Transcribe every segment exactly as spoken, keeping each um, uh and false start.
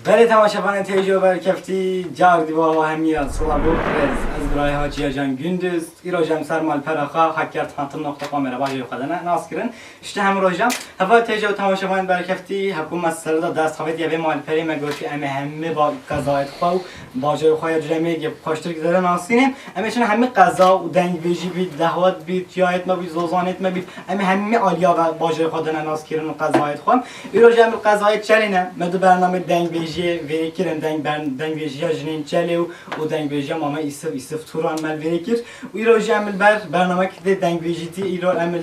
Belê temaşevanên têjî û berkeftî, car dî bo hemiyan silav û rêz. Ez birayê Hacî Can Gündüz. Îroj em ser malpera xwe Hakkert Tanıtım nokta com re bajêrê xwe de ne nas kirin. Îşte hemî rojan. Heval têjî û temaşevanên berkeftî, hekû me ser de dest xwe vê malperê me gotî em ê hemî ba qezayet xwe û bajêrê xwe ya cure me yê xweştir gidere nasînê. Em ê çin hemî qeza û dengbêjî bît, dehwet bît, ciyayet me bît, zozanêt me bît. Em ê hemî aliya ve bajêrê xwe dene naskirin û qezayet xwe. Îro jî em li qezayê Çelê ne. Me du bernameyê dengbêjiyê vêrê kirin, deng-, bern-, dengbêjiya jinên Çelê û, û dengbêjiya Mame Îsif, Îsif Turan me li vêrê kir. Û îro jî em li ber bernamekî dê dengbêjîtî, îro em li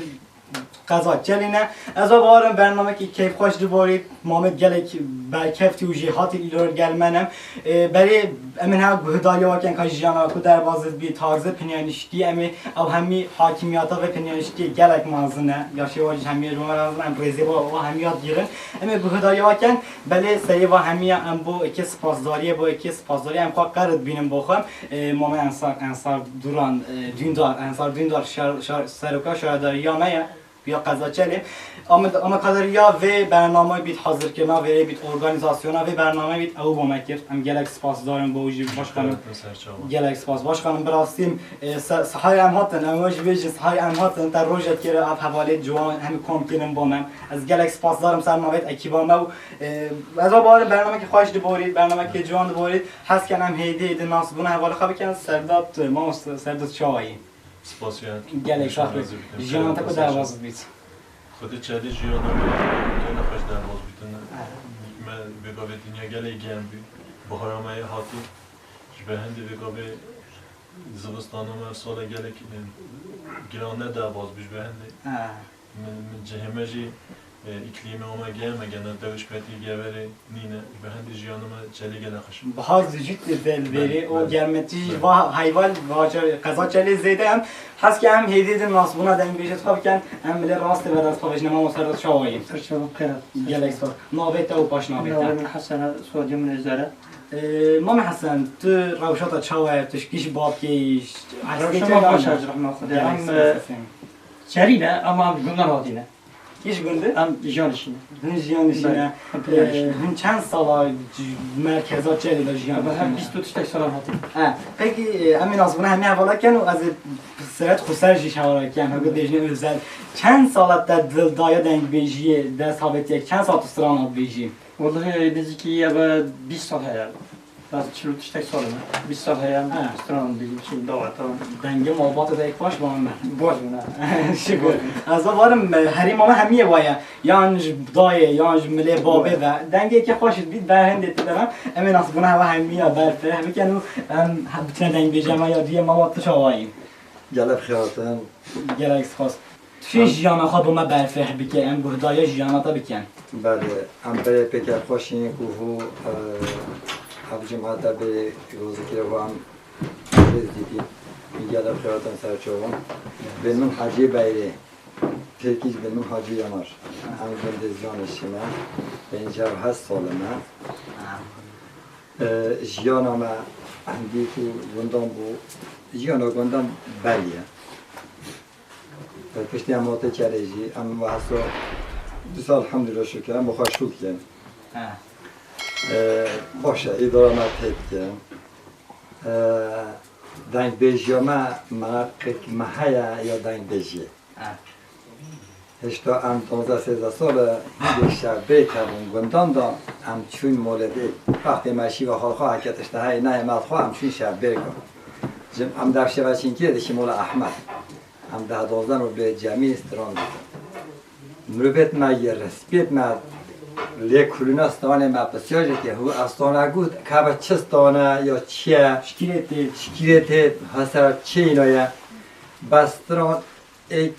qeza Çelê ne. Ez va bawerim bernamekî keyfxweş diborît. Mamet gelek berkeftî û jêhatî îro gel me ne. Ê, berê em ê niha guhdariya we ken ka jiyana ku derbas dibî, tarzê pinyaniştî em ê ew hemî hakimiyata vê pinyaniştî gelek mezin e. Ya şêwa jî hemî ji me re mezin e, em rêzê wa, wa hemî yad girin. Em ê guhdariya we ken, belê serê va hemî ya em bo eke spasdariyê, bo eke spasdariyê em xwe qerid bînin bo xwe. Ê, Mame Ensar, Ensar Duran, ê, Dündar, Ensar Dündar şer, şer, seroka şaredariya me ye. Ya qeza Çelê. Ama, ama kadar ya vê bername bît hazirkirina, vê bît organizasyona, vê bername bît ew bo me kir. Em gelek spasdar in bo jî başkanım. Gelek spas. Başkanım, bi rastî, e, se-, sihayê em hatin, em wê jî bêjin, sihayê em hatin, te rojet kire ev hevalê ciwan hemî kom kirin bo me. Ez gelek spasdar im ser navê ekîba me û, e, ez va bawerim bernamekî xweş diborît, bernamekî ciwan diborît. Hez ken em hêdî hêdî nasbûna hevalê xwe bikin, Serdat, e, mamoste Serdat çawa yî? Spasiya. Gelek sax bî. Jiyana te ku derbas bît. Xwedê çelî jiyana me gelek xweş derbas bîtin. Me vê gavê dinya gelek germ bî. Bihara me yê hatî. Ji ber hindê vê gavê zivistana me sala gelek, e, giran ne derbas bî ji ber hindê. Min, min cihê me jî, e, îklîmê ome germ e, gene dew ji petî geverê nîne. Ji ber hindê jiyana me çelê gelek xweş. Bihar zû jî tê vê li vêrê û germetî jî va heyval vacar qeza çelê zêde em. Hez ke em hêdî din nasbûna dengbêjê xwe bikin, em milê rastê ve dest xwe vejine. Mamo Serdat çawa yî? Ser çawa xêr. Gelek spas. Navê te û paşnavê te? Navê min Hesen e, soyadê min Êzer e. Ee, Mame Hesen, tu rewşa te çawa ye? Tu ji kî ji babkê, ji eslê te ne? Rewşa me baş e, ji rehma Xwedê. Gelek spas. Em, e, Çelî ne, ama em ji gundan hatîne. Kî ji gund e? Em Jiyanişî ne. Hûn Jiyanişî ne. Belê, em Jiyanişî ne. Ee, hûn çend sala c-, merkeza Çelê de jiyan dikin? Em bîst û tiştek salan hatî. He, pekî, e, em ê nasbûna hemî hevala ken û ez ê seret xweser jî ji hevala kem, hebe bêjine özel. Çend sala te dil daye dengbêjiyê, dest havêtiye, çend sal tu stran dibêjî? Wellahî nêzîkî eve bîst sal heye. Ez çil û tiştek sal im. Bîst sal heye em stran dibêjin, çil dawetan. Dengê malbatê de yek baş bû me. Baş bû ne. Şikur. Ez de varim, e, herêma me hemiyê waye. Yan ji dayê, yan ji milê babê ve. Dengê yekê xweş bît, ber hindê tu dera. Em ê nasbûna heva hemiya berfireh bikin û em he-, bitine dengbêje me ya duyê me wa tu çawa yî? Gelek xêr hatin. Gelek spas. Tu çi jiyana xwe bo me berfireh bike, em guhdariya jiyana te bikin. Belê, em berê pêker xweş in ku hû, e, ev cumata bê rêzikirê xwe em rêz dîtî. Gelek xêr hatin ser çavan. Bên min Hacî Beyrê. Tirkî jî bên min Hacî Yanar. Em gundê Ziyanişî me. Pêncî û heşt sal e me. E, jiyana me hindî ku gundan bû, jiyana gundan belî ye. Piştî em hate Çelê jî, em wehsa du sal elhamdülillah şükür, em xwe şûk dikin. He. Ee, baş e, îdara me tê dikin. Ee, dengbêjiya me, me qêt me heye ya dengbêjiyê. He. Hişta em duwazdeh sêzdeh sal e, hindê şevbêrk hebûn gundan de, em çûn molê dê. Wextê me şîva xwe xwe heke tişta heyê neyê me xwe, em çûn şevbêrk e. Jim em dev şeva çînkiyê dişî mola Ehmed. Em deh dozdeh û bê cemî stran dikin. Mirovêt me yê respêt me lê kulîna stranê me pisyar jê ke hû ev strana got, ka bi çi strana ya çi ye? Şikîrê tê. Şikîrê tê, ha ser çi îna ye? Bes stran êk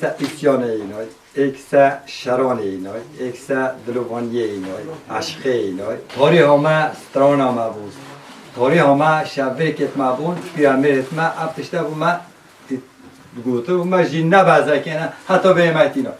se îsyanê îna, êk se şeranê îna, êk se dilovaniyê îna, eşqê îna. Tarîha me strana me bû. Tarîha me şevbêrkêt me bûn, pîramêrêt me, ev tişte bû me Gotin, me jî nebezekene, heta bê me tîna.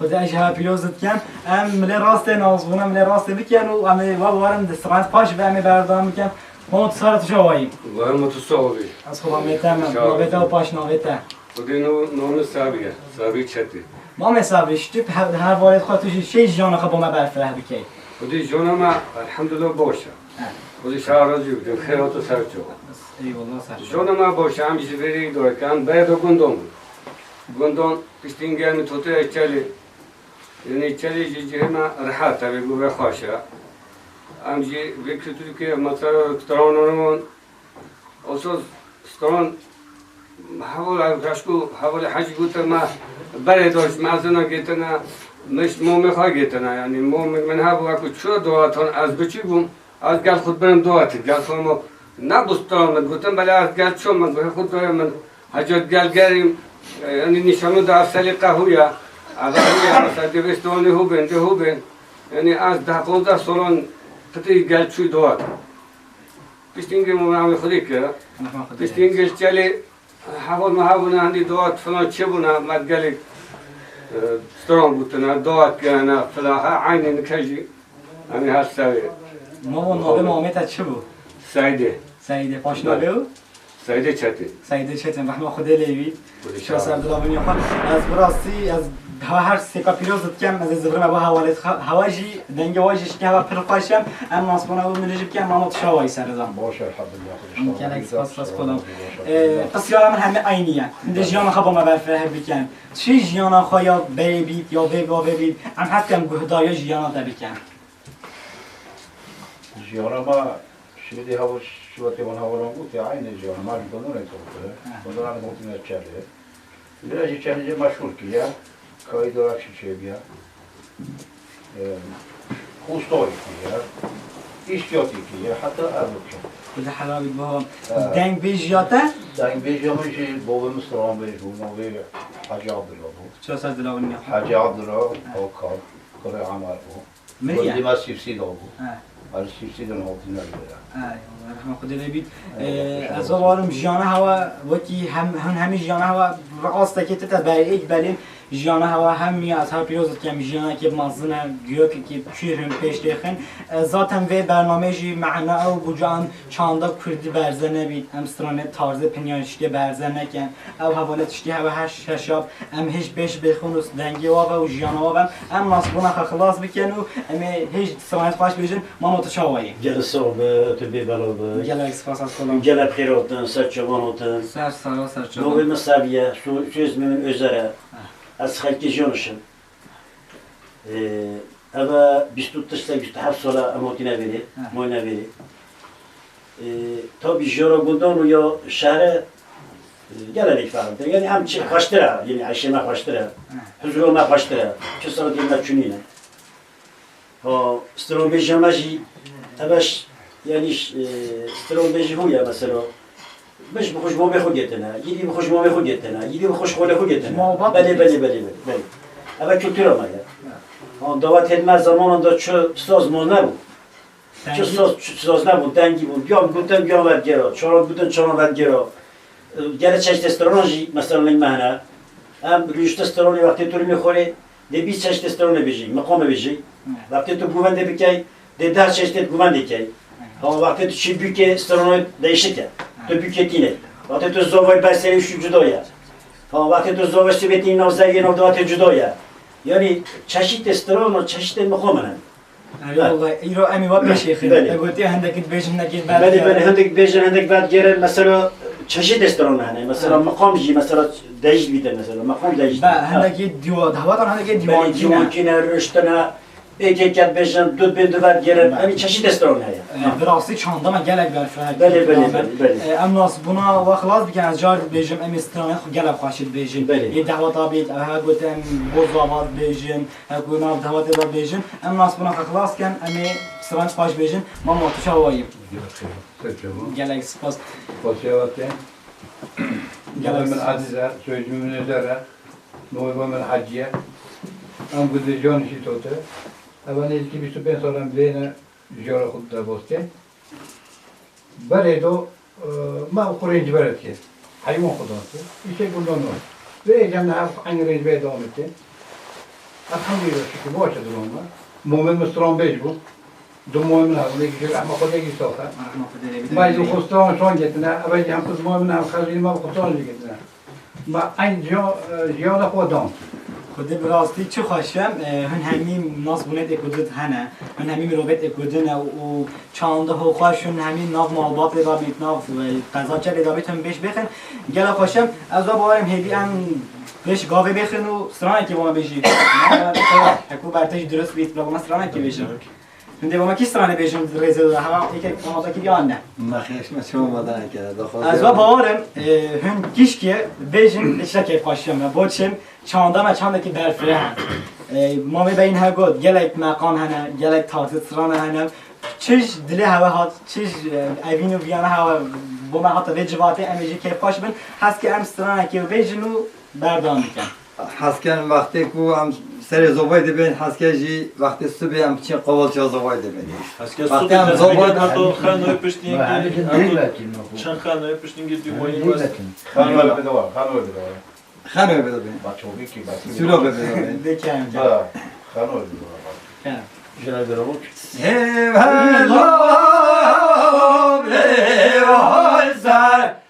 Xwedê ez ji hev pîroz dikim. Em milê rastê nazbûna, milê rastê bikin û em ê we warin di sirayet paş ve em ê berdewam bikin. Mamo tu sara tu çawa yî? Wer ma tu sax bî. Ez xwe navê te me, navê te û paş navê te. Xwedê no, navê Sabrî ye. Sabrî Çetî. Mamê Sabrî, ji tu her, her warê xwe tu jî şey jiyana xwe bo me berfireh bikey. Xwedî jona me elhamdulillah baş e. He. Xwedî şara razî bike, xêr hato ser çawa. Eyvallah, ser çawa. Jona me baş e, em ji vêrî dayik em berê de gundon bûn. Gundon piştî germî tote çelê. Yanî çelê ji cihê me rehet e, vê gure xweş e. Em jî vê kulturê ke mesela strananê wan Oso stran heval ev reşko hevalê hecî gote me berê daş me ezana gêtine, me ji momê xwe gêtine, yanî momê min hebû, wekî çi dawatan ez biçî bûm, ez gel xwe birim dawetê, gel xwe ma nebû stran min gotin, belê ez gel ço min gotin, xwe dawê min hecat gel gerîm, e, yanî nîşano da ev selîqe hû ye, ev hû ye, mesela dê vê stranê hû bên, dê hû bên, yanî ez deh ponzdeh salan qitî gel çû dawet. Piştî hingê min amê xwedî kir. Piştî hingê çelê heval me hebûne, hindî dawet filan çêbûne, me gelek, e, stran gotine, dawet kirine, filan, he, eynê nike jî em ê her serê. Mamo, navê mamê te çi bû? Seydê. Seydê, paşnavê û? Seydê Çetin. Seydê Çetin, rehma Xwedê lê bî. Şa ser dila min ya xwe. Ez bi rastî, ez ha her sêka pîroz dikem, ez ê zivirime bo hevalê xwe. Hewa jî, dengê wa jî şikê hewa pir xweş e. Em nasbûna û min jî bikem, mamo tu şawayî ser rizan. Baş, elhamdulillah, Xwedê Gelek spas, spas kolam. Ee, qisya min hemî eynî ye. Hindê jiyana xwe bo me berfireh bikin. Çi jiyana xwe ya berê bît, ya vê gavê bît, em hez dikin guhdariya jiyana te bikin. Jiyana me, şibîdî heval, şivatê wan hevalan gotî, eynî jiyana me, ji gundan ê gote. He. Gundan ê gotîne çelê. Vira jî çelê meşhûr kiriye, kayî dora çi çêbiye. Ee, Xûstoyî kiriye, îştiyatî kiriye, heta ev bike. Xwedê helal bît baba. He. Dengbêjiya te? Dengbêjiya min jî bavê min stranbêj bû, navê Hecî Abdullah bû. Çawa ser dila win ya? Hecî Abdullah, He. Akar, kurê Emer bû. Min ye? Gundî me Sîrsî de bû. He. Ez Sîrsî de hatî ne jê re. He, rehma Xwedê lê bît. He, Ee, Xwedê ez lê bît. Bawerim jiyana hewa wekî hem, hûn hemî jiyana hewa rastekê tite berêk belê. Jiyana hewa hem ya ez her pîroz dikem, jiyanekî mezin e, giyokekî pîr in pêş têxin. E, zaten vê bernameyê jî mena ew bû, ca em çanda kurdî berze nebît, em stranê tarzê pinyar şikê berze nekin. Ew hevalê tiştî hewe her şeşab, em hêj pêş bêxin û dengê wa ve û jiyana wa ve, em nasbûna xwe xilas bikin û em ê hêj stranê xweş bêjin, mamo tu çawa yî? Gelek sax be, tu bê bela be. Gelek spas, ez kolam. Gelek xêr hatin, ser çavan hatin. Ser sara, ser çavan. Navê min Seviye, so-, soyismê min Özer e. Ez xelkê Jiyaniş im. Ee, eve bîst û tiştek bîst û heft sala em hatine vêrê, He. mayne vêrê. Ee, tabî jiyana gundan û ya şehre, e, gelek ferq e. Yanî em çi xweştir e, yanî eyşê me xweştir e, He. huzura me xweştir e, çi saetê me çûnî ne. Ha, stranbêjiya me jî, eve ş-, yanî ş-, e, stranbêjî hû ye mesela. Min ji bi xwe ji mamê xwe gêtine, yî dî bi xwe ji mamê xwe gêtine, yî dî bi xwe ji xwalê xwe gêtine. Ma bat Belê, dî. belê, belê, belê, belê. Eve kultura me ye. Ha, dawetên me zemanan de çi saz ma nebû. Çi Dengî. saz, çi saz nebû, dengî bû. Biyan gotin, biyan vedgera. Çaran gotin, çaran vedgera. Gelek çeştê stranan jî, mesela, ling me hene. Em rûşte stranê wextê tu rûnê xorê, dê bîst çeştê stranê bêjî, miqamê bêjî. Hı. Wextê tu govendê bikey, dê deh çeştê govendê key. Hı. Ha, wextê tu çî bûkê stranê değişik e. Hı. Tu bûkê tîne. Wextê tu zovay berserê şu cuda ye. Ha, wextê tu zovay sibêtî nav zeviyê nav dawetê cuda ye. Yanî çeşitê strana, çeşitê miqamê ne. Eyvallah, îro em ê wa pêşê xin. Belê. Te gotiye hindekî dibêjin, hindekî Belê, belê, vedgerin. hindek dibêjin, hindek vedgerin. Mesela çeşitê stran hene. Mesela Ha. meqam jî, mesela değiş bîte mesela. Meqam değiş. Be, Ha. hindekî diwa, dawatan hindekî Belê, diwankî ne. diwankî ne, rûştine. Êkê ket bêjin, dû bên du vedgerin. Be. Em ê çeşitê stran heye. E, Ha. bi rastî çanda me gelek berfireh Belê, belê, belê, belê. E, em nasbûna wa xilas bikin, ez car dibêjim, em ê stranê xwe gelek xweş dibêjin. Belê. Ê dawata bêt, ev her gotin, boz ava dibêjin. Heko nav dawetê de bêjin, em nasbûna xwe xilas ken, em ê stranê xweş bêjin. Mamo, tu çawa yî? Gelek spas. Xwesiya we tên. Gelek Navê min spas. Ezîz e, soyadê min Özer e. Navê min Hecî ye. Em gundê Jiyaniş ê tote. Eva nêzîkî bîst û pênc sal em vêne jiyana xwe derbas kên. Berê do, e, me xwe rêncber dike. Heywan xwe dike. Îşê gundan o. Vê êcem ne hev eynî rêncberê dewam dike. Elhamdülillah, şükür, baş e durum me. Momin min stranbêj bû. Du momin min hebûn, yekî ji rehma Xwedê yekî sax e. Rehma Xwedê lê bî. Me ji xwe stran şan getine, eve jî hem qizmoyê min hem xezîn me bi xwe stran jî getine. Me eyn jiya-, e, jiyana xwe dan. Kurdî bi rastî çi xweş e, e, hûn hemî nasbûnêt ê Kurdî hene, hûn hemî mirovêt ê Kurdî ne û çanda ho xweş hûn hemî nav malbatê de bît, nav, e, qezaçelê de bît, hûn bêş bêxin. Gelek xweş e. Ez ve bawerim hêdî em pêş gavê bêxin û stranekê bo me bêjî. Hekû bertej dirust bît, bila bo me stranekê bêjin. Hûn dê bo me kî stranê bêjin rêzê de, hema yekek amadekarî an ne? Me xêr, me çima amadekarî, daxwaz. Ez ve bawerim, e, hûn kîşkê bêjin, lê çi kêfxweşiya me. Bo çim, çanda me çandekî berfireh e. E, Mamê Beyîn he got, gelek meqam hene, gelek tarzê strana hene. Çi ji dilê hewe hat, çi ji, e, evîn û viyana hewe bo me hate vê civatê, em ê jî kêfxweş bin. Hez ke em stranekê bêjin û berdewam bikin. Hez ken wextê ku em serê zovayê dibên, hez ken jî wextê sibê em biçin qevalçeya zovayê dibên. Hez ken wextê sibê em zovayê dibên. Hato xanoyê piştîngî, çend xanoyê piştîngî dûmayî west. Xanoyê bidewa, xanoyê bidewa. Xanoyê bidewa. Baçovîkî, baçovîkî. Sîrove bidewa. Xanoyê bidewa. Jina bidewa. Hêvela, hêvay ser.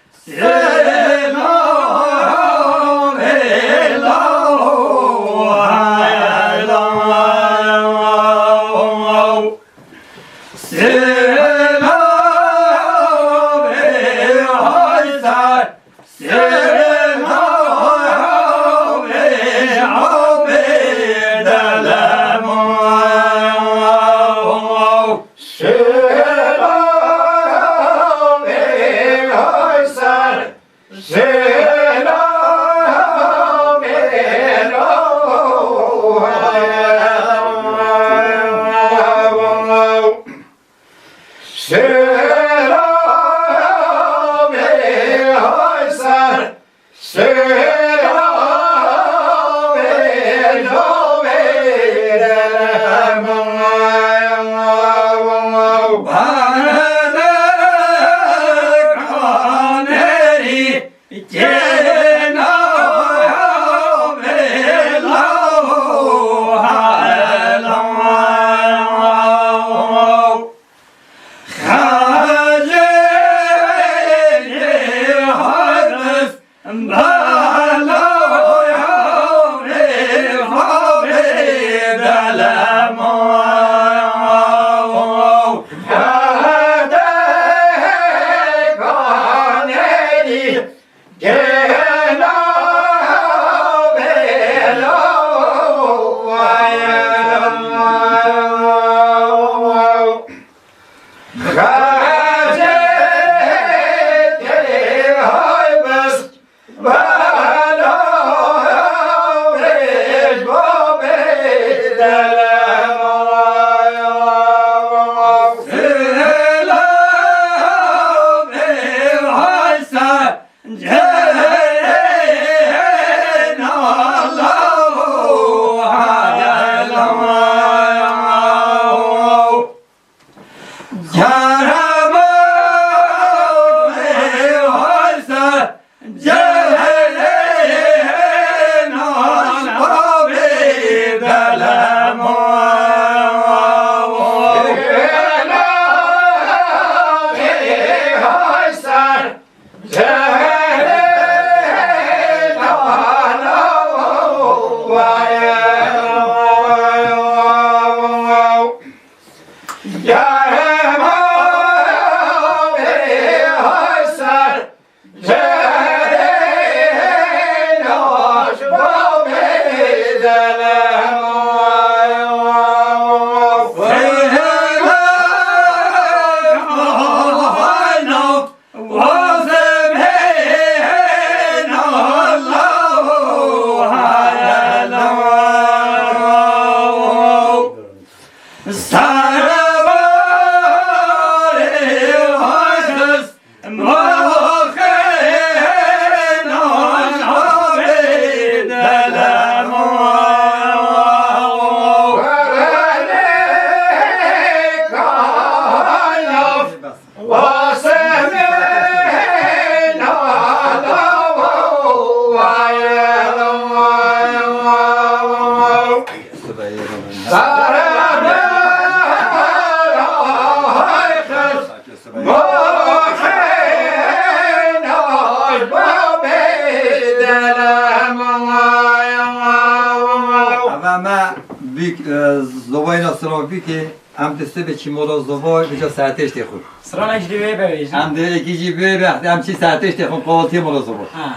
Ki em di sibê çî mola zova, vêca sertêştê xwe. Siranek ji wê be wê jî. Em di êkî jî vê be, em çî sertêştê xwe, qoltiyê mola zova. Ha.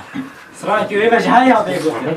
Siranek wê be ji her ya bê gotin.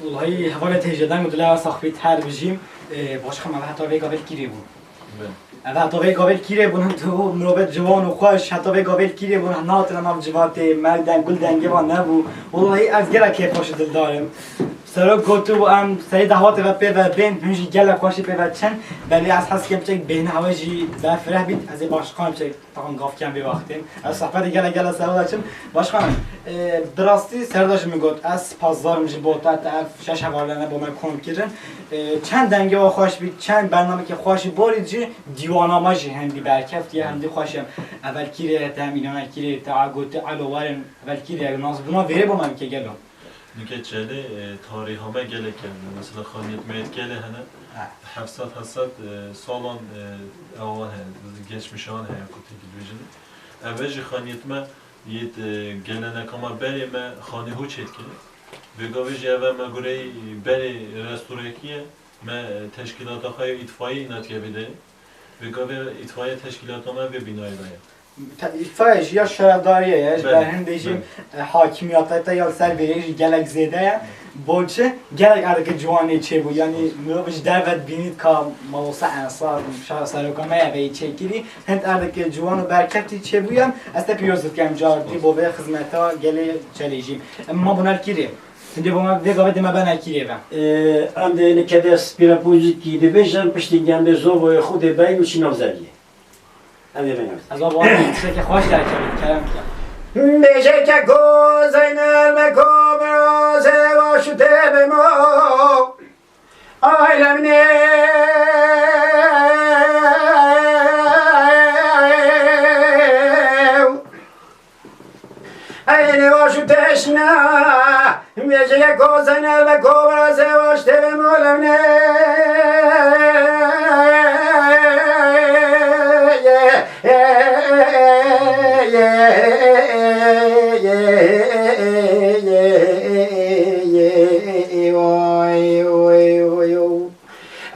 Wellahî hevalê têjeden û dilê saxbît her bijîm. Ee, başka me heta vê gavê kîrê bû. Ev heta vê gavê kîrê bûn, tu mirovê ciwan û xweş, heta vê gavê kîrê bûn, nahatine nav civatê, merg deng, gul dengê van nebû. Wellahî ez gelek kêfxweş û dildar im. Serok gotibû em serê dehwatê ve pê ve bên, hûn jî gelek xweşî pê ve çin. Belê ez hez dikim piçek bêhna we jî berfireh bît, ez ê başqan piçek taxan gavkiyan vê wextên. Ez sohbetê gelek gelek serok de çim. Başqan, e, bi rastî serdaşê min got, ez pazar im ji bo te, te ev şeş hevalene bo me kom kirin. E, çend dengê we xweş bît, çend bernamekê xweş jî borî jî dîwana me jî hindî berkeftiye, hindî xweş e. Evel kîrê te, em îlana kîrê te, a gotî elo werin, evel kîrê nas bûna vêrê bo me bike gelo. Nike çelê, e, tarîha me gelek hene. Mesela xaniyet me yê gelê hene. Ha. Heft sed, heft sed, e, salan, e, ewan heye, geçmişan heye ku têkî dibêjin. Ev e jî xaniyet me yê, e, geleneka me berê me xanî hû çêdikir. Vê gavê jî ev e me gureyî berê restorêkî ye. Me, e, teşkîlata xwe ya îtfaiyê îna tiye vê derê. Vê gavê îtfaiye teşkîlata me vê bînayê de ye. Îfaya jî ya şaredariyê ye, ji ber hin bêjim, e, hakimiyeta te ya li ser vê yê jî gelek zêde ye. Bo çi? Gelek erdeke ciwanê çêbû. Yanî mirov ji derve dibînî ka mamoste Ensar, şa-, seroka me ye vê yê çêkirî. Hind erdeke ciwan û berkeftî çêbûye. Ez te pîroz dikim cardî bo vê xizmeta gelê Çelê jî. Em ma bo nerkirê. Hindê bo me vê gavê dê me be nerkirê ve. Em dê ne kede spîra pûzikî dibêjin piştî gem dê zovoyê xwe dê beyn û çî nav zeviyê. Em ê venin. Ez ava tiştekî xweş derkevin, kerem ke. Bêje ke ko Zeynel me ko Miroze wa şû tê be mo. Ailem ne. Eynê wa şû teşna. Vêjeye ko Zeynel ve ko Miroze wa şû tê be mo lewne.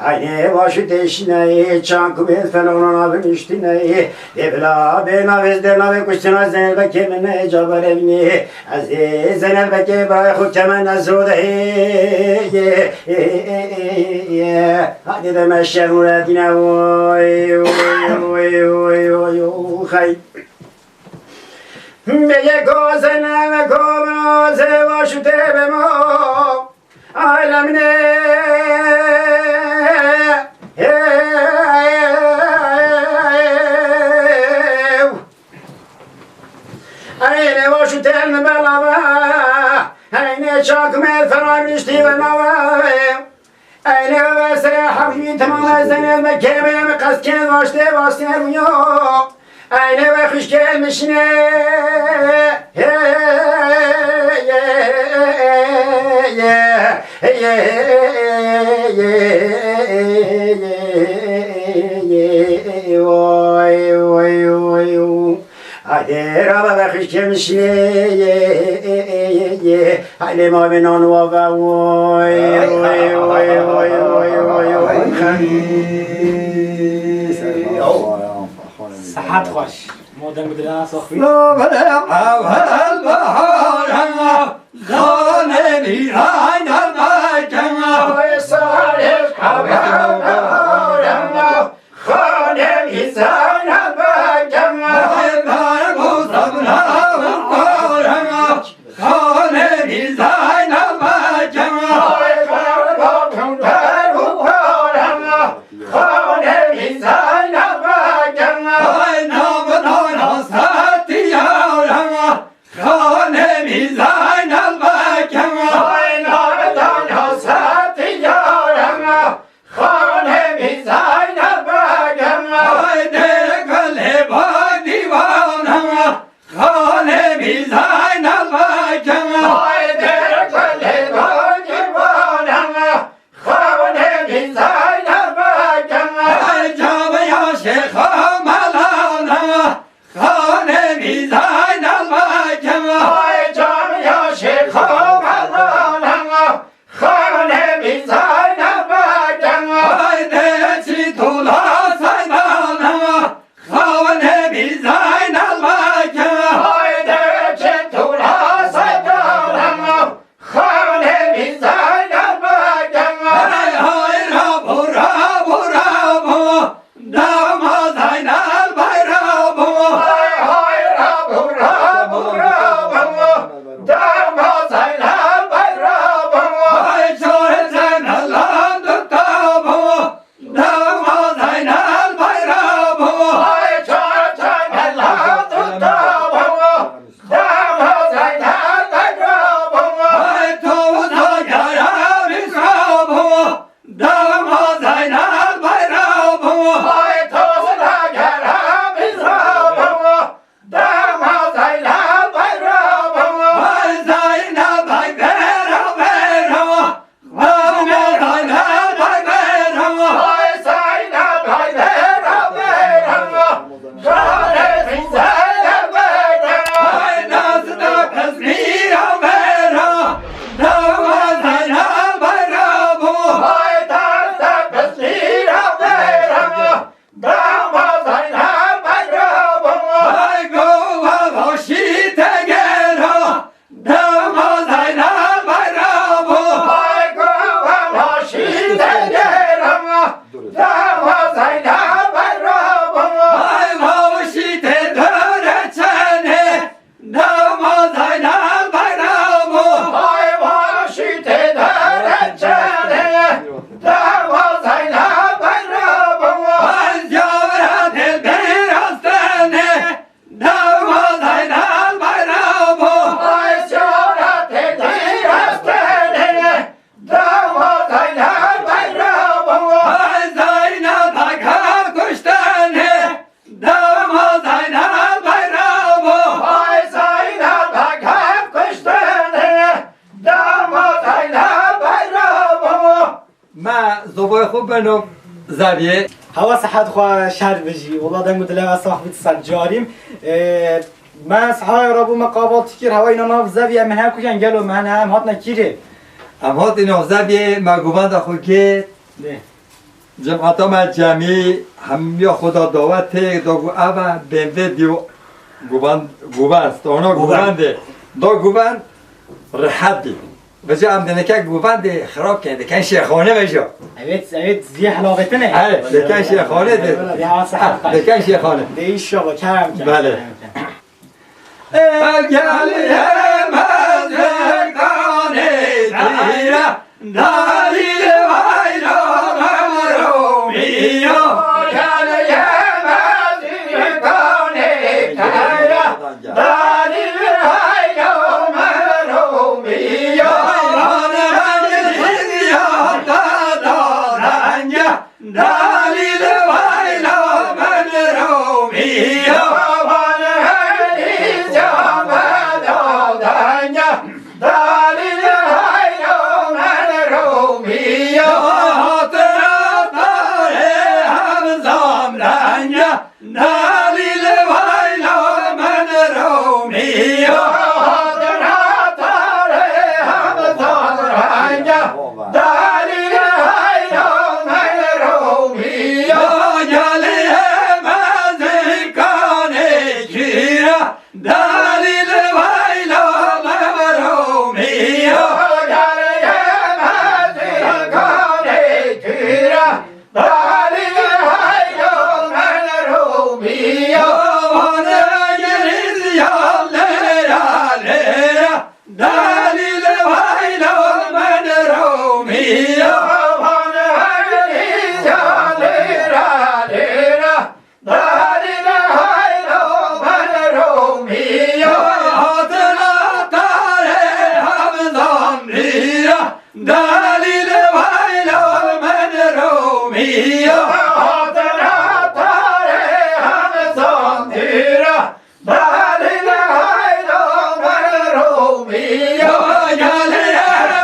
Eynê wa şû teşna, çankû bên fenonan avin uştîne. Dê bila bê navê, dê navê kuştina Zeynel Bekê min ne caber evînê. Ez ê Zeynel Bekê birayê xwe keme nezro de. Hadi de me şermûre dîne. Oy, oy, oy, oy, oy, oy, xey. Bêje ko Zeynel Bekê Miroze wa şû tê be mo. Alemine. Eynê wa şû tê be lava. Eynê çak me feraniştî ve lava. Eynê ve serê hemî temam Zeynel Bekê me qeskên vaştê vastê rûyo. Eynê ve xişkên mişne. Vay, vay, vay, vay. Haydi rabe ve xişkên mişne. Haydi ma ve nan wa ve. Vay, vay, vay, vay, vay, vay, vay. Sehat xweş. Modem bi dilana soxbî. Xanê Mîzan Erbakan. Xanê Mîzan Erbakan. Xanê Mîzan Erbakan. Xanê Mîzan Erbakan. Xanê Mîzan Erbakan. Xanê Mîzan Erbakan. Ay, navê tan hasretî yaran, xanê Mîzan Erbakan. Ay, dêrê gulê bak dîwanan, xanê Mîzan Erbakan. Ay, dêrê gulê bak dîwanan, xanê Mîzan Erbakan. Ay, camiya Şêxa Melanan. Xanê Mîzan Erbakan. Ay camiya Şêxa Melanan. Xanê Mîzan Erbakan. Ay deçî tula Seydanan. Xanê Mîzan Erbakan. Ay deçî tula Seydanan. Xanê Mîzan Erbakan. Ay hay rabo, rabo, rabo. Dama Zeynel Bayramo. Hay hay rabo, rabo, rabo. Dama Zeynel Bayramo. Hay çare Zeynel Me zobay xwe beno zeviyê. Hewa sihet xwe şer bijî. Wela deng û dilê we sax bît ser carîm. Ee, me sihaya rabû me qavaltî kir. Hewa îna nav zeviyê min her kujen gelo me ne em hatine kîrê. Em hatin nav zeviyê me guvenda xwe kê. Lê. Cemata me cemî hemiya xwe da dawetê da ku eve bênvê diyo guvan, guvan, stona Guvan. Guvendê. Da guven rehet bî. Vêca em dineke guvendê xirab ken, diken şêxane veja. Evet, evet, ziyê helavetine. Evet, diken şêxane de. Ya, saha. Diken şêxane. De inşallah, kerem ken. Bele. Kerem ken. Gel yemez kanê tira. Dalîl vaylo Romiyo. Gel yemez kanê tira. Dalîl vaylo Romiyo. Bana ya da da da ya. Dalîl vaylo min Romiyo. Van herî came dawdanya. Dalîl vaylo min Romiyo. Hatina tarê hem zamdanya. Dalîl vaylo min Romiyo. Hatina tarê hem zamdanya. Dalîl haylo min Romiyo. Gelê mezîkanê kîra. Dalîl haylo min Romiyo. Gelê mezîkanê kîra. Dalîl haylo min Romiyo. Van girîz ya lêra lêra. Dalîl vaylo min Romiyo. Van herî ya lêra lêra. Dalîl vaylo min Romiyo. Hatina tarê hem zamdira. Dalîl vaylo min Romiyo. Hatina tarê hem zamdira. Dalîl haylo min Romiyo. Gelê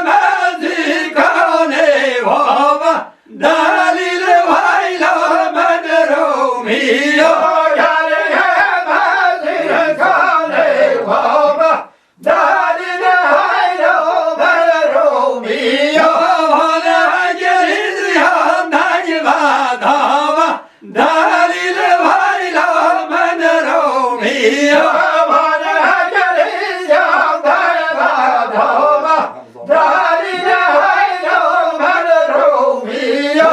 mezîkanê wava. Dalîl haylo min Romiyo. Gelê mezîkanê wava. Dalîl haylo min Romiyo. Wana girîz ya deng vedava. Dalîl vaylo min Romiyo. Van herî came dawdanya. Dalîl haylo min Romiyo.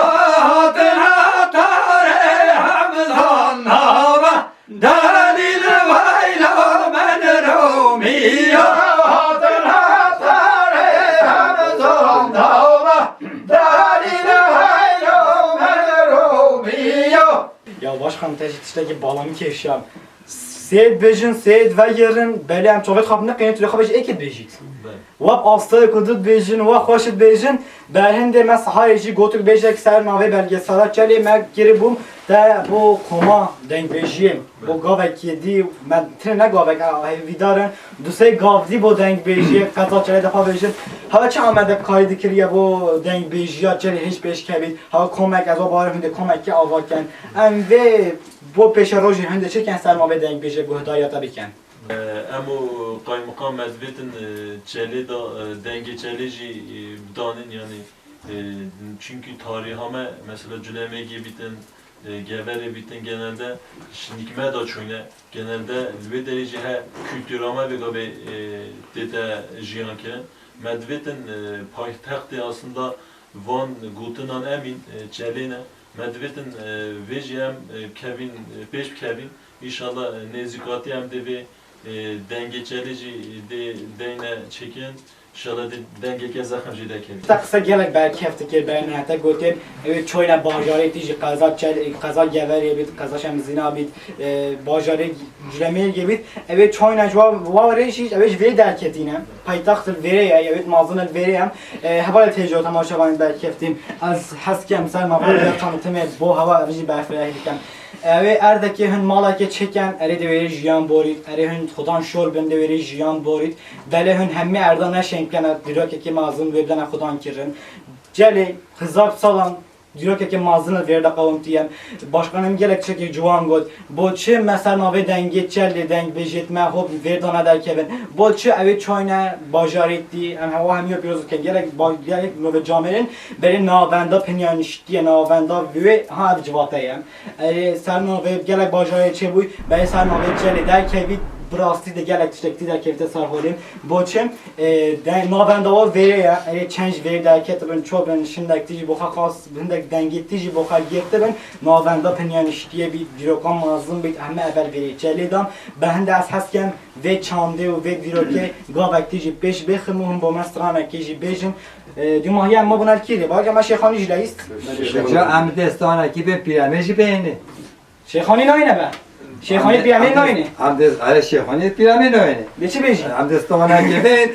Hatina tarê hem zamdava. Dalîl vaylo min Romiyo. Hatina tarê hem zamdava. Dalîl haylo min Romiyo. Ya başkan, te jî tiştekî balamî kêşiya. Sêd bêjin, sêd vegerin, belê em çavêt xwe neqînin, tu dê xwe bêjî êkê dibêjît. Belê. Wek astayê ku dibêjin, wek xweş dibêjin, berhindê me sihayê jî gotik bêjek ser navê belgesela Çelê me kirî bûm, te bo koma dengbêjiyê, bo gavekê dî, me tine ne gavek, a, hêvîdar in, du sê gav dî bo dengbêjiyê, qeza Çelê de xwe bêjin. Hewa çi amade karî dikiriye bo dengbêjiya Çelê hêj pêş kevît, hewa komek, ez wa bawer hûn dê komekê ava ken. Em vê bo pêşerojê hûn dê çi ken ser navê dengbêjê guhdariyê te bikin. Em û qaymiqam me divêtin, e, Çelê da, e, dengê Çelê jî, e, bidanin, yanî, e, çunkî tarîha me, mesela culemêgê bîtin, e, geverê bîtin, genelde şinik me da çûyne, genelde li wê derê jî he kultura me vê gavê, e, tête jiyan kirin. Me divêtin, e, paytextê aslında van gotinan emîn, e, Çelê ne. Me divêtin, e, vê jî em, e, kevîn, e, pêş bikevîn. Înşallah, e, nêzîkatî em dê vê, e, dengê Çelê jî dê deyne çêkirin. Înşallah dê dengeke zexm jî dekevî. Te qise gelek berkeftikê beyne, te gotin, ew ê çoyne bajarê tî jî qeza Çel-, qeza Geverê bît, qeza Şemzîna bît, e, bajarê Culemêrgê bît. Ew ê çoyne ji wa, wa rê jî, ew ê ji vê derketîne. Paytaxt li vêrê ye, ew ê mazin li vêrê em. E, hevalê têjo temaşevanên berkeftîn. Ez hez dikim ser mafê tanîtimê bo hewa ev jî berfireh dikim. Ew ê erdekê hin malekê çêken, erê dê wêrê jiyan borît, erê hin xudan şor bin dê wêrê jiyan borît. Belê hin hemî erda neşên bikene, dîrokekê mezin wê bidene xudan kirin. Çelê hezar salan dîrokeke mezin li vêrde qewimtiye. Başkanê me gelek tiştekê ciwan got. Bo çi me ser navê dengê çelê deng bêjêt me hop vêrda nederkevin? Bo çi ew ê çayne bajarê tî? Em hewa hemiya pîroz dikin. Gelek ba-, gelek navê camêrên berê navenda pinyaniştiye, navenda vê ha ev civate ye. Erê ser navê gelek bajarê çêbûy, berê ser navê çelê derkevî, bi rastî de gelek tiştek tî derkevîte ser holê. Bo çi? E, de, navenda wa vêrê ye. Erê çend ji vêrê derketibin, ço bin, şindek tî jî bo xwe xas, hindek dengê tî jî bo xwe girtibin. Navenda pinyaniştiye bî, dîrokan mezin bît, heme evel vêrê çelê dan. Bi hinde ez hez kem vê çandê û vê dîrokê gavek tî jî pêş bêxim û him bo me stranekê jî bêjin. E, dûmahiya me bûne li kîrê. Bak, me Şêxanî jî leyîst. Ca em destanekî bên pîremê jî bêne. Şêxanî nayne be. Şêxanî pîremê nayne. Em de, erê Şêxanî pîremê nayne. De çi bêjî? Em destanekî bên.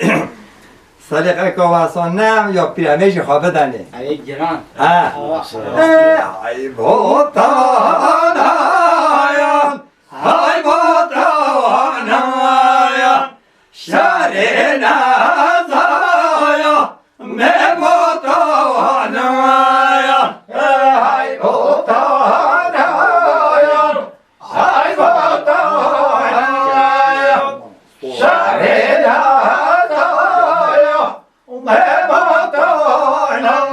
Salîqe kawasan ne ya pîremê jî xwe bidanê. Erê giran. Ha. Awa. E, ay botan ayan. Hay botan ayan. Şerê nezaya, me botanaya, hey botanaya, hay botanaya, şerê nezaya, me botanaya,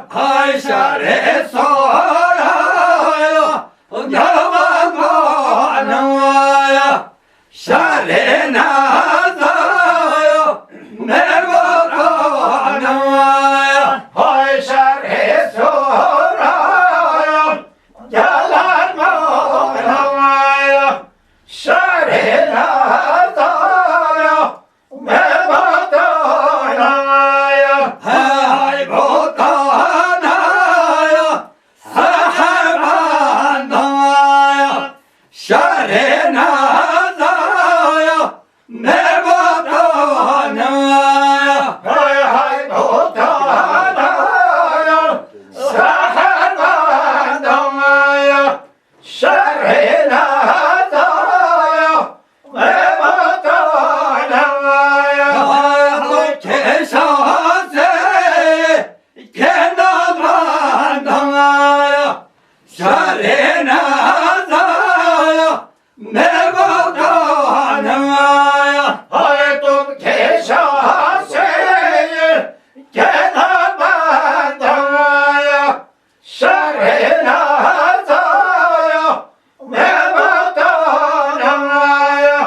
hay şerê soraya, me botanaya. Şerê nezaya, me botanaya. Hay şerê soraya, geler manaya. Şerê nezaya, me botanaya. Hay botanaya, seher bandaya. Şerê nezaya, me botanaya. Hay hay botanaya, seher bandaya. Şerê nezaya, me botanaya. Hay hay keşase, kenda bandaya. Şerê nezaya, me botanaya. Hay tu keşase, kena bandaya. Şerê nezaya, me botanaya.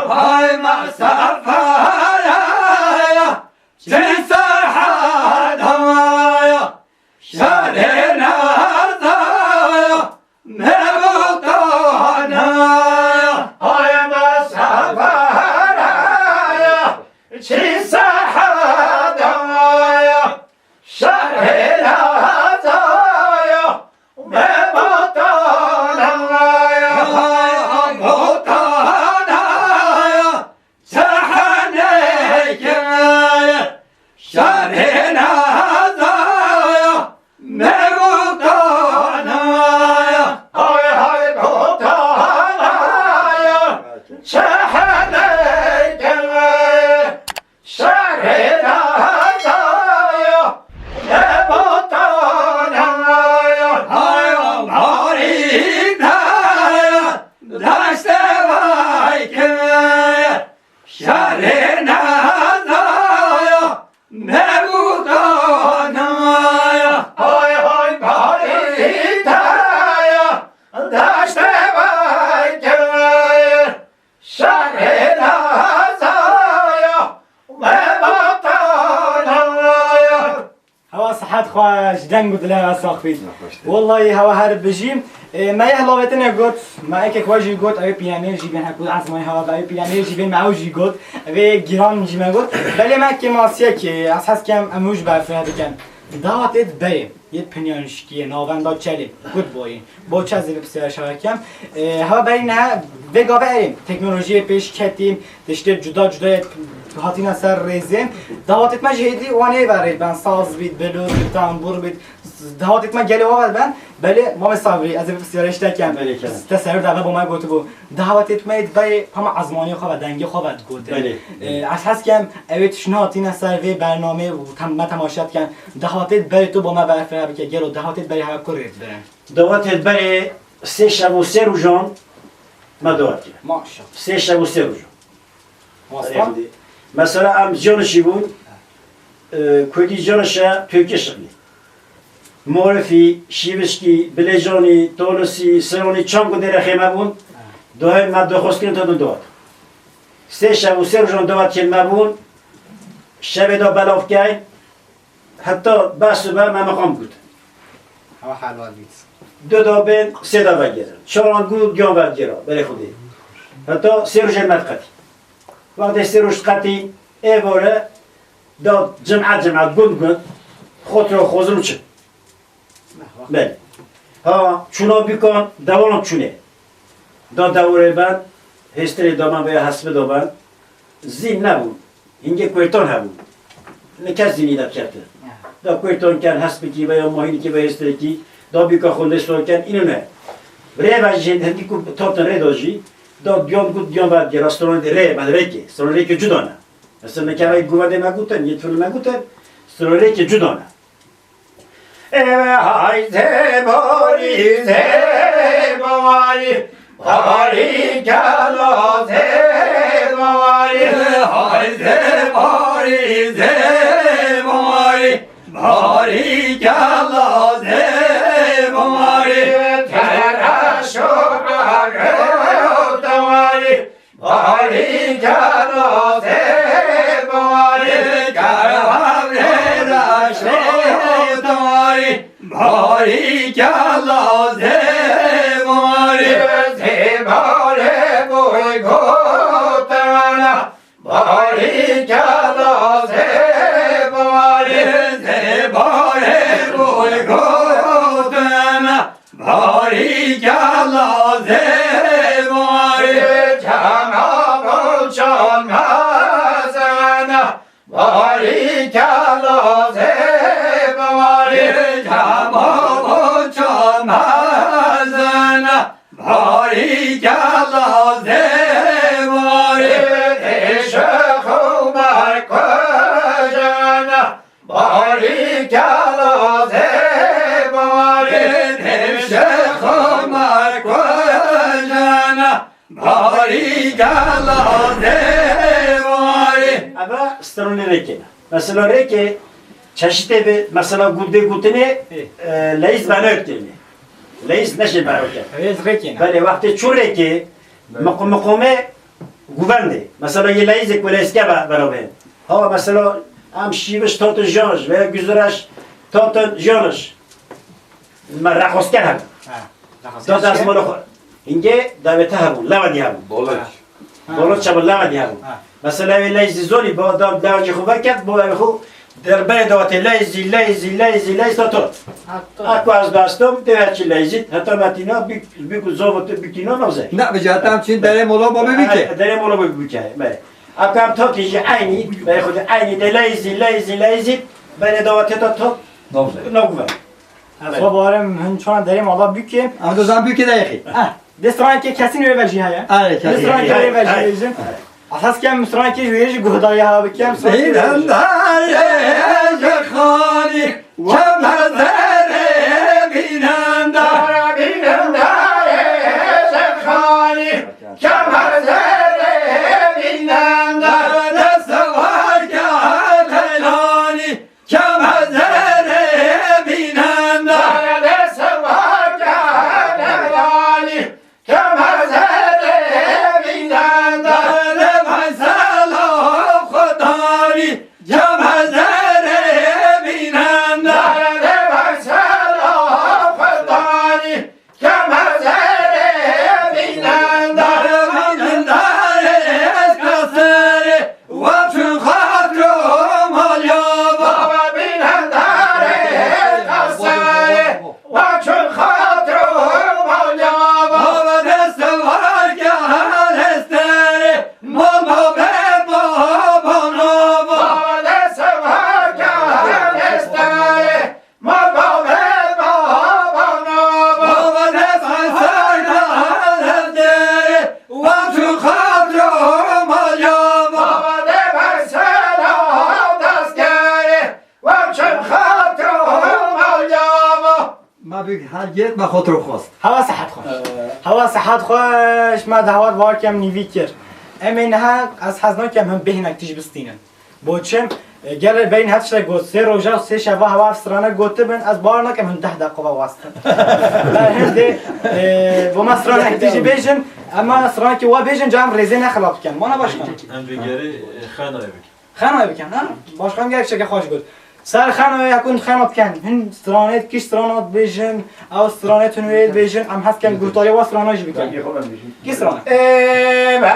Hay me sefaya, çi serhedaya. Şerê nezaya, me botanaya. Hay me seferaya, çi serhedaya. Şerê nezaya, me botanaya. Hay botanaya. Seheneke şerê nezaya, me botanaya. Hay hay botanaya, seheneke şerê nezaya, me botanaya. Hay Allah'ım, deşte vay ke. Şerê nezaya, me botanaya. Hay hay baharî taya, deştê veke. Şerê nezaya, me botanaya. Hewa sihet xweş, deng û dilê we sax bît. Wellahî hewa her bijî. E, me yê hilavêtinê got, me ekek we jî got, ew ê pîremêr jî bên, heku ezmayî hewa be, ew ê pîremêr jî bên, me ew jî got, ew ê giran jî me got. Belê me kêmasiyekê, ez hez kem em wî ji berfireh bikin. Dawetê berê, yê pinyanişkiyê, navenda çelê, got boyî. Bo çi ez ê bipirse şarekem. E, hewa berî ne, vê gavê erê, teknolojiyê pêş ketî, tiştê cuda cuda yê hatîne ser rêzê. Dawetê me jî hêdî wan ê ve rê ben, saz bît, bilûr bît, tambûr bît, Daxwatê me gelê ava ben, belê Mamê Sabrî, ez ê pirsiyarê ji te kem. Belê, kerem. Te serûr de eve bo me gotibû. Daxwatê me yê berê hema ezmaniyê xwe ve, dengê xwe ve digotin. Belê. Ee, ez hez kem, ew ê tiştine hatîne ser vê bernameyê û tem-, me temaşe dikin. Daxwatê berê tu bo me berfireh bike, gelo daxwatê berê heve ku rê dibirin? Daxwatê berê sê şev û sê rojan me daxwat kir. Maşallah. Sê şev û sê rojan. Wasta? Mesela em Canişî bûn, e, Kurdî Canişe Tirkî şiklî. Morifî, Şîvişkî, Bilêcanî, Tolisî, Sironî, çand ku dêre xême bûn, dohên me doxozkirin tadin dawat. Sê şev û sê rojan dawat kên me bûn, şevê de belav keyn, heta behs û be me meqam got. Ewa helal bît. Du da bên, sê da vegerin. Çaran got, giyan vergera, berê Xwedê. Heta sê rojê me diqetî. Wextê sê roj diqetî, êvore da cim'e cim'e, gund gund, xotro xozim çi. Belê. Ha, çûna bîkan, dewan çûnê. Da dewrê ben, hêstirê da ben veya hesbi da ben, zîn nebûn. Hingê kuêrtan hebûn. Ne kes zînî de dikeftin. Ya. Da kuêrtan ken, hespikî veya mohînikî veya hêstirekî, da bîka xwendê sor ken, îno ne. Rê ve jî hindî ku tatin rê da jî, da diyan got diyan ve diye, ra stranê rê, ben rêkê, stranê rêkê cuda ne. Mesela me kevayî guvendê me gotin, yê turnê me gotin, stranê rêkê cuda ne. Eve hay zê barî, zê barî, barî kela zê barî. Hay zê barî, zê barî, barî kela zê barî. Tereş û arê û tewarî. Barî kela zê barî, kela zê barî, barî kela zê barî. Zê barê boy gotana, barî kela zê barî. Zê barê boy gotana, barî kela zê barî. Cema bo çal mezana, barî kela zê barî. Cema bo çal mezana, barî kela zê barî. Ê şex û merkojana, barî kela zê barî. Ê şex û merkojana, barî kela zê barî. Eve stranê rêkê ne. Mesela rêkê çeşitê bi, mesela gundê gotinê, Ê. e, leyîz beno kirinê. Leyîz neşê beno kirin. Leyîz rêkê ne. Belê, wextê çû rêkê, miqo-, miqomê guvendê. Mesela yê leyîzê ku leyîzke be-, beno bên. Ha, mesela em Şîviş tatin Janij veya Guziraş tatin Janij. Me rexozker hebû. Ha, rexozker. Da destmala xwe. Hingê dawête hebûn, lewendî hebûn. Boloç. Ha. Boloç çawa lewendî hebûn. Ha. Mesela wê leyzî zorî bo da lewendî xwe veket, bo ew xwe derberê dawetê leyzî, leyzî, leyzî, leyzî da tot. Ha, tot. A ku ez dastom, tê her çi leyzî, heta metîna bik, bik û zov û tu bikîna navze. Ne, bi cihata em çin derê mola bo bibike. Ha, derê mola bo bibike, belê. A ku em totî jî eynî, berê xwe de eynî de leyzî, leyzî, leyzî, berê dawetê da tot. Navze. Navze. Evet. Xwe barim hin çona derê mala bûkê. Em dozan bûkê de yexî. Ah, dê stranekê kesî wê ve jî heye. Are, kesî. Dê stranekê wê ve jî bêjin. Esas kem stranekê wê jî guhdarî ha bikem. Bînendarê ji xanî, kemezerê bînendar. Bînendarê ji xanî, kemezerê bînendar. Dest wake helanî. Kemezerê bînenda. Derdê sewake helalî. Kemezerê bînenda. Derdê mesela xudarî. Kemezerê Çem xato malgava. Ma bi hergêt me xotro xwest. Hewa sihet xweş. Hewa sihet xweş, me dehwat var kem nîvî kir. Em ê niha ez hez nakem him bêhnek tîj bistînin. Bo çim, e, gel berî niha tiştek got, sê roja û sê şeva hewa ev strane gotibin, ez bawer nakem him deh deqa ve westin. Ber hindê, e, bo me stranek tîjî bêjin, ema stranekî we bêjin, ca em rêzê ne xilaf bikin. Mana başkan. Em vê gerê, e, xenayê bikin. Xenayê bikin, ha? Başkan gelek tiştekê xweş got. Ser xenayê hekûn xena bikin. Hin stranê, kî strana dibêjin, ew stranê tun wê dibêjin, em hez ken guhdarî wa strana jî bikin. Kî strana? Ê, be,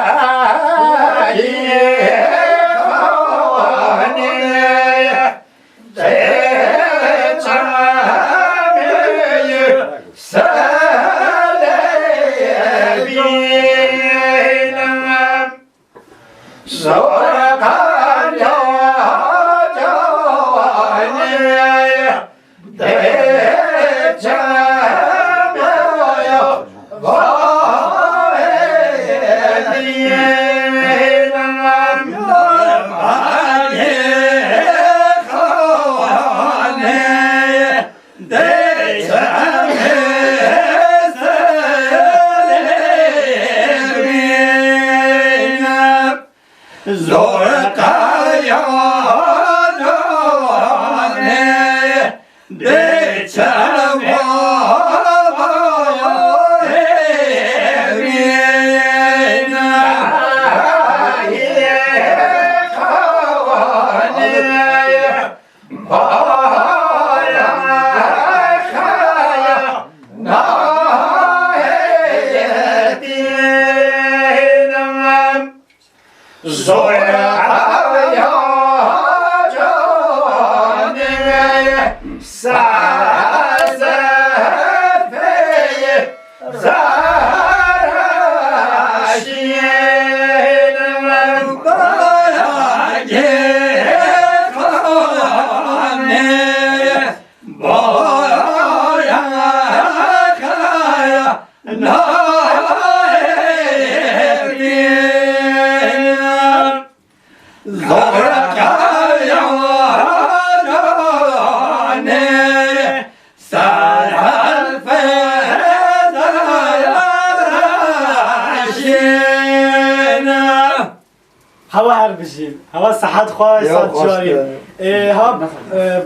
Hewa her bijî. Hewa sihet xweş, Ya, sihet xweş carî. Be. Ê, ha, e,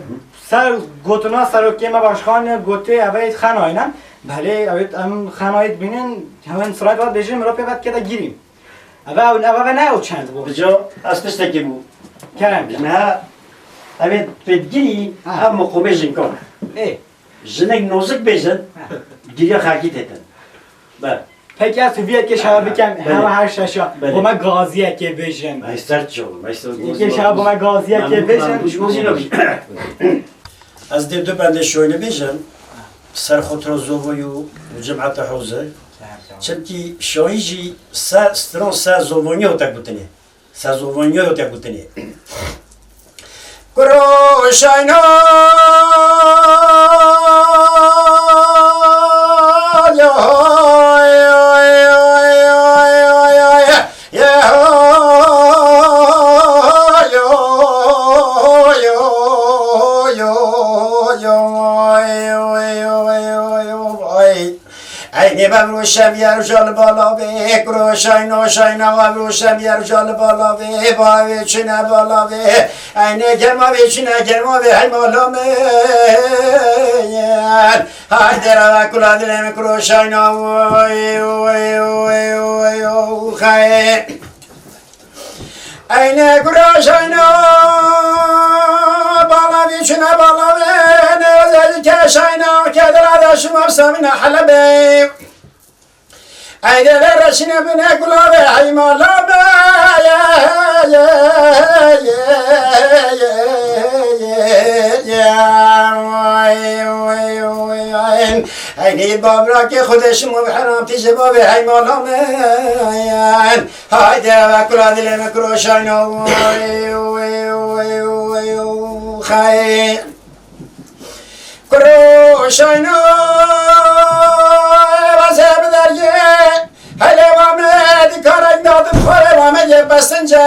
ser gotina serokê me başkan gotiye, ev ê xenayî ne? Belê, ew ê em xenayî dibînin, hemen sirayet ve dibêjin, mirov pê ve dike de girî. Ev, ev, ev, ev ne ew çend bû? Bico, ez tiştekî bû. Kerem. Niha, ev ê pêdgirî, Ha. ev miqomê jinkan. Ê. Jinek nozik bêjin, Ha. giriya xelkî têtin. Be. Peki ez tu viyekê şewa bikem, Belê. hewa her şeşa. Belê. Bo me gaziyekê bêjin. Ay ser ço, ay ser Yekê şewa bo me gaziyekê bêjin. Ez dê du bendê şoyne bêjim. Ser xotro zovoyû û cemata hewze. Çimkî şoyî jî se stron se zovonyo te gutine. Se zovonyo te gutine. Kuro şayno. Eynê bevroşem yer jal balavê, kuro şayno şayna bevroşem yer jal balavê, bavê çine balavê, eynê germa vê çine germa vê hey malamê. Haydi rava kula dilê min kuro şayna, oy, oy, oy, oy, oy, oy, xay. Eyne kuro şayna, bala vî çine bala vê, ne özellikle şayna, kedra da şuma samina halebe. Eyne ve reşine bine kula ve haymala be. Eyne babra ke xudeşim ve haram tije babe haymala be. Haydi eve kula dilê min kuro şayno. Xey. Kuro şayno. Vaze bi dergê. Hele vame dikarek dadim xore vame ye besince.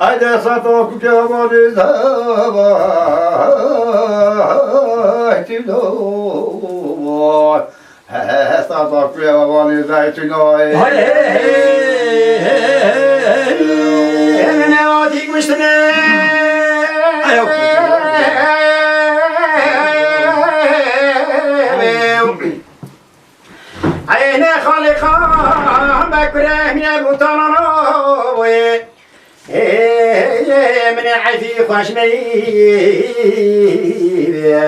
Haydi sata kuke bari zaytino. He, he, he, sata kuke bari zaytino. Hey, hey, hey, hey, hey, hey. Emine atik müştene. Ayo. Eyne Xalî Xan be kurê mine bûtanana boyê. Ê, mine eyfî xweş meyî be.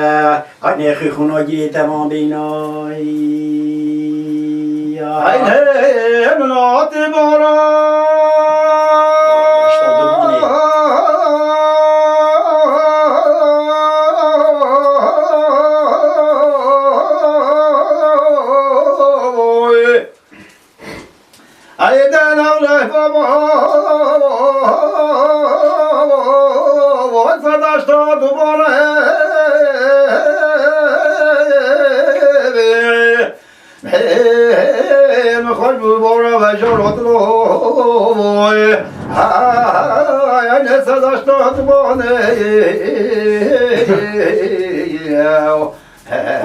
Qanê xî xûno gî temam bînay. Eyne min atî bara. Eyden Ewleh baba, wek serdaşta dubare. Min xweş bû bora ve jor hatilo. Ay, ay, ne serdaşta dubare.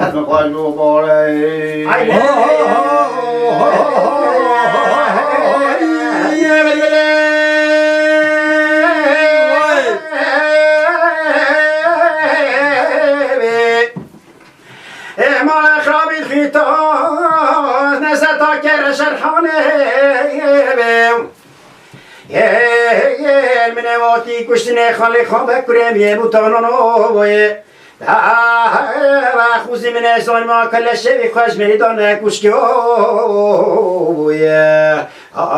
Min xweş bû bora. Ay, ay, ay, ay, ay, ay. Ê mala xirabî xîta, nezeta kere şerxanê bê. Ê, ê, min ê watî kuştinê xalê xwe be kurê min yê bûtanono boyê. Ve xûzî min ê zanî ma kele şevî xweş mêrî dane kuşkê boyê. Ah,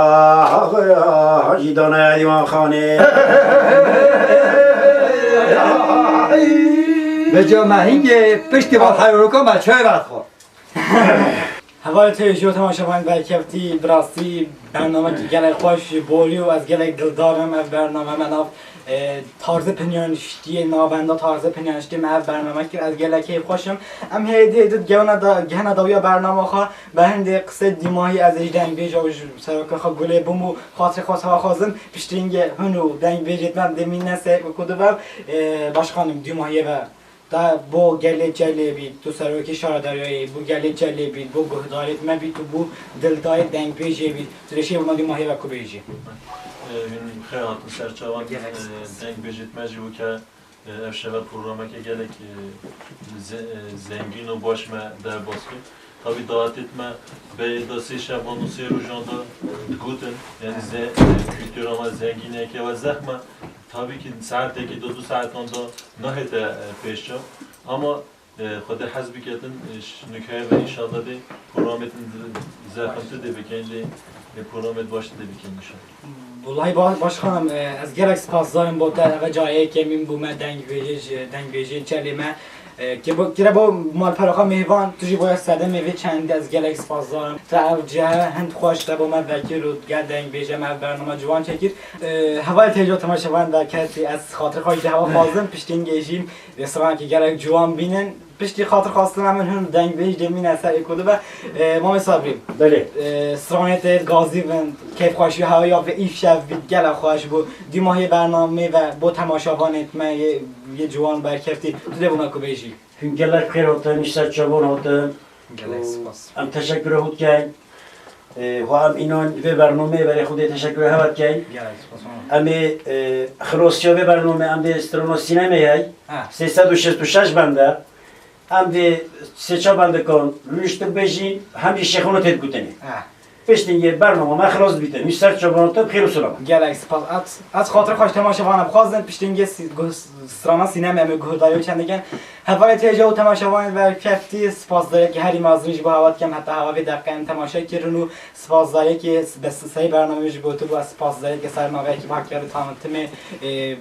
ah, ah, jî dane dîwanxanê. Veca me hingê piştî van heyroka me çay vat xwe. Hevalê te jî û temaşevanên berkeftî, bi rastî bernamekî gelek xweş ji borî û ez gelek dildar im. Ev bername me nav, e, tarzê pinyaniştiyê, navenda tarzê pinyaniştiyê me ev bername kir. Ez gelek keyf xweş im. Em hêdî hêdî gehna da, gehna dawiya bernama xwe. Be hindê qisê dîmahî ez ê ji dengbêja û ji seroka xwe Gulê bim û xatirê xwe sewa xwazim. Piştî hingê hûn û dengbêjê me demîne se ku dibe, e, başxanim dîmahiyê ve. Te bo gelê Çelê bî, tu serokê şaredariyê yî, bo gelê Çelê bî, bo guhdarêt me bî, tu bo dildayê dengbêjê bî, tu dê şê bo me dî mahê ve ku bêjî. Hûn bi xêr hatin ser çavan, Gelek e, spas. Dengbêjêt me jî weke, e, ev şeve programeke gelek, e, ze-, e, zengîn û baş me derbas kir. Tabî dawetêt me beyê da sê şevan û sê rojan da digotin, yani ze-, e, kultura me zengîneke we zehme. Tabî ki saetekî da du saetan da nahête, e, pêşçav. Ama, e, Xwedê hez biketin, e, ş-, nûkeye ve înşallah dê programêtin di-, zehfintî dê bikin, dê, e, programêt baş dê bikin înşallah. Welahi ba-, başkanım, e, ez gelek spasdar im bo te, eve cayê kemîn bo me dengbêjê, ji dengbêjê Çelê me, e, ke bo, kire bo malperoxa mêvan, tu jî boya sedemê vê çendî ez gelek spasdar im. Te ev cihe hind xweş te bo me vekir û gel dengbêje me ev bername ciwan çekir. E, hevalê têjo temaşevan ve kesî ez xatir xwe ji hewa xwazim, piştî hingê jî dê stranekî gelek ciwan bînin. Piştî xatir xwestin em hûn dengbêj dê mîne ser ê ku dibe. E, Mamê Sabrî. Belê. E, stranê te gazî bin, keyfxweşî hewa ya ve îf şev bî, gelek xweş bû. Dîmahiyê bernamê ve bo temaşevanê me yê, yê ciwan berkeftî. Tu dê bo me ku bêjî. Hûn gelek xêr hatin, ji ser çavan hatin. Gelek spas. Em teşekkür hût kein. E, xwe em înan vê bernameyê berê xwe dê teşekkür hevat kein. Gelek spas. Em ê, e, xirosiya vê bernameyê em dê strana sînemê hey. Ha. Sê sed û şêst û şeş bende. Em dê sê çar bendikan rûniştin bêjîn, hem jî şêxûna têt gotinê. Ha. Piştî yê bernama me xilas dibîtin. Wî ser çavan te bi xêr û silamet. Gelek spas. Ez, ez xatir xweş temaşevana bixwazim. Piştî yê sî-, guh-, strana sîneme em ê guhdarî çendikin. Hevalê têja û temaşevanê berkeftî, spasdarekî herî mezin ji bo hewa dikim. Heta hewa vê deqe em temaşe kirin û spasdarekî s-, destniseyê bernameyê ji bo tu bû. Ez spasdarekî ser navê ekîba Hakkari Tanıtımê, e,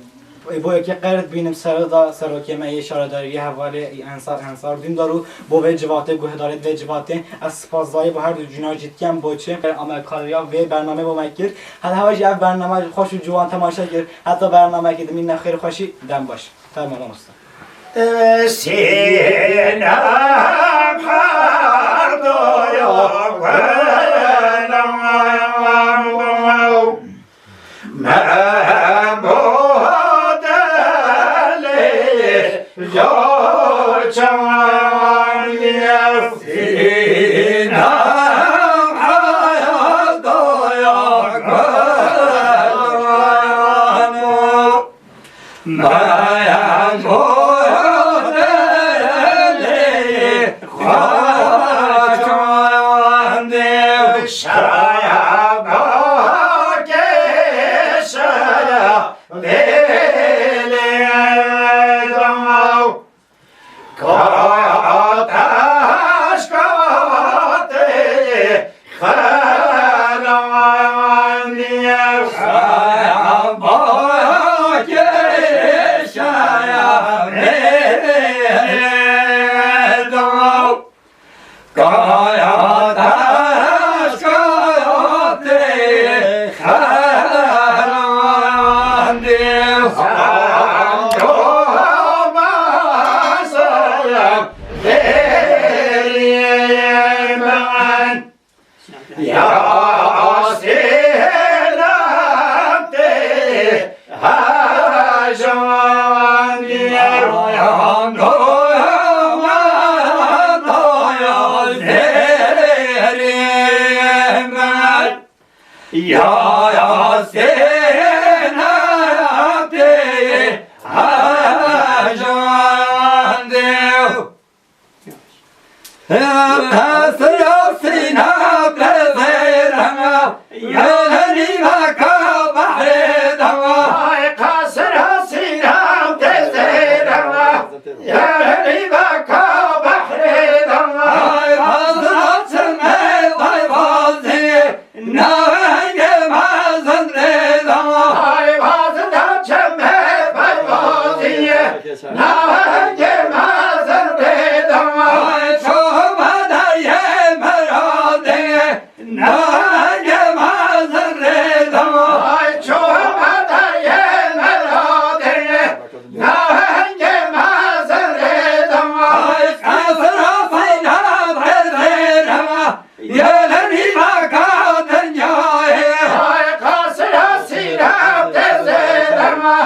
Ê, bo yekê qeyd bînim, serida serokê me yê şaredariyê hevalê Ensar, Ensar Dündar û bo vê civatê, guhdarêt vê civatê, ez spasdayî bo her du cîna jî dikem, bo çi amelkariya vê bernameyê bo me kir. Heta hewa jî ev bername xweş û ciwan temaşe kir. Heta bernameyekê dimîne xêr û xweşî, dem baş. Fermo mamoste. Sinem her doya Mem bo delê ya çawan sînem heyata ya guhran. Mem bo delê xwe çawan dê şaya. Kaya taşka tê xerandiye. Kaya keşaya. Kaya taşka tê xerandiye. Masaya derî min. Ya Sênatê hejan diye. Yan doya, doya zêrê min. Ya Yasin, ya Yasin, hacandê. Qasira sîna bezêrema, yeleni vaka behrê dema. Ay qasira sîna bezêrema, yeleni vaka behrê dema. Ay qasira çime vay vazî, nahenge mezin rê dema. Ay qasira çime vay vazî, nahenge mezin rê dema. Ay çoma dayê meradê, nahenge mezin rê dema. Ay çoma dayê meradê, nahenge mezin rê dema. Ay qasira sîna bezêrema, yeleni vaka dinyayê. Ay qasira sîna bezêrema,